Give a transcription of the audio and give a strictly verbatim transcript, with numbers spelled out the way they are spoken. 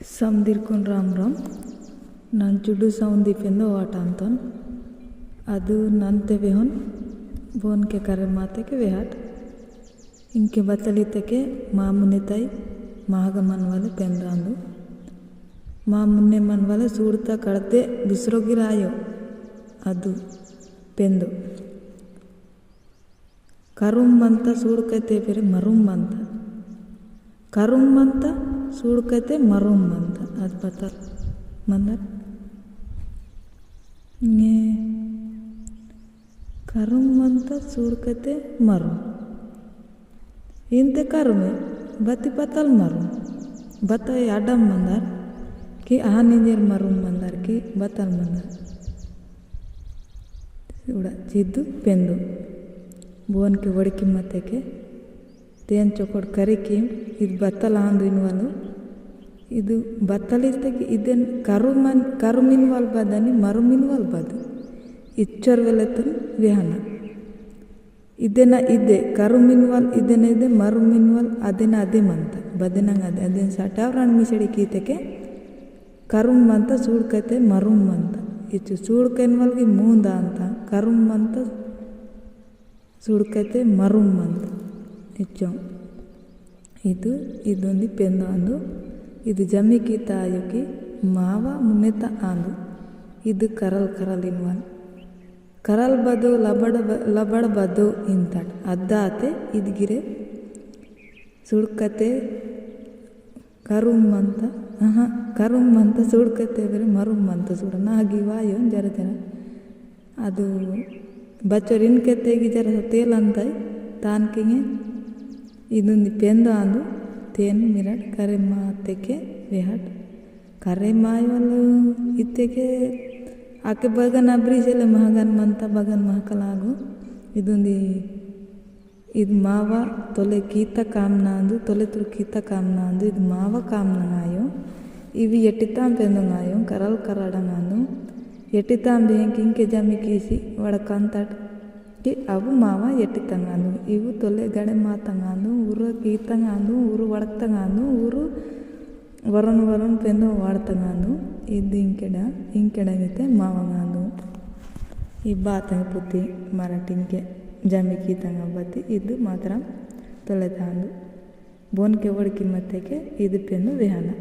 समदिरकुन राम राम। नन चुडू सौंदी पेंदो वाटांतोन। अदु नन्ते वेहोन बोन के करे माते के वेहाट। इंके बतली तके मामुने ताई महागा मन वाले पेंदांदु। मामुने मन वाले सूड़ता कड़ते बिसरो गिरायो। अदु पेंदो। करुम मंता सूड़कते पेरे मरुम मंता। करुम मंता सूड़कते मरुम मंता। अद पता मंदर। ने करुम मंता सूड़कते मरुम। इंते करुमे बती पतल मरुम। बता अडम मंदर कि आनिंजर मरुम मंदर कि बतल मंदर। उड़ा चिद्दु पेंदु। बोन के वड़की मते के तेन चोकोड़ करी किम। इद बतल आंदु इनवालु। इदु बतल इत्ते कि इदेन करुमन, करुम इनवाल बदनी मरुम इनवाल बद। इच्चर वेलेतन वेहना। इदेना इदे, करुम इनवाल इदेना इदे, मरुम इनवाल अदेना अदे मंता। बदेना अदे, अदेन साटाव रान मिसड़ी कीते के करुम मंता सूड़कते मरुम मंता। इच्चु सूड़कन वाल की मूंदा अंता, करुम मंता सूड़कते मरुम मंता। इच्चो। इदु, इदुंदी पेंदो आंदु। इदु जमी कीता आयो की मावा मुनेता आंदु। इदु करल करल इनवाल। करल बदो लबड़ ब-, लबड़ बदो इंतट। अद्दाते इदगिरे सुड़कते करुम मंता, अहा, करुम मंता सुड़कते बेरे मरुम मंता सुड़। नागी वायो जरा जरा। अदु बच्चोर इनके तेगी जरा सा तेल अंताई, तान किंगे इदुंदी पेंदो आंदु, तेन मिरट करे माते के वेहट। करे मायवल इत्ते के आके बगन अब्री सेले महगन मंता बगन महकलागो। इदुंदी इद मावा तोले कीता काम नांदु, तोले तुर कीता काम नांदु, इद मावा काम नांगायो। इवी एटिताम पेंदो नायो, करल करल नांदु। एटिताम बेंक इंके जमी कीसी वड़कंतट कि अबु मावा एटिता नांदु। इवु तोले गड़े माता नांदु, उरु कीता नांदु, उरु वड़कता नांदु, उरु वरन वरन पेंदो वाड़ता नांदु। इद इंकेड़ा, इंकेड़ा मिते मावा नांदु। ई बातंग पुती मराठींके जमी कीतंग बती इद मात्रम तोले तांदु। बोन के वड़की मते के इद पेंदो वेहना।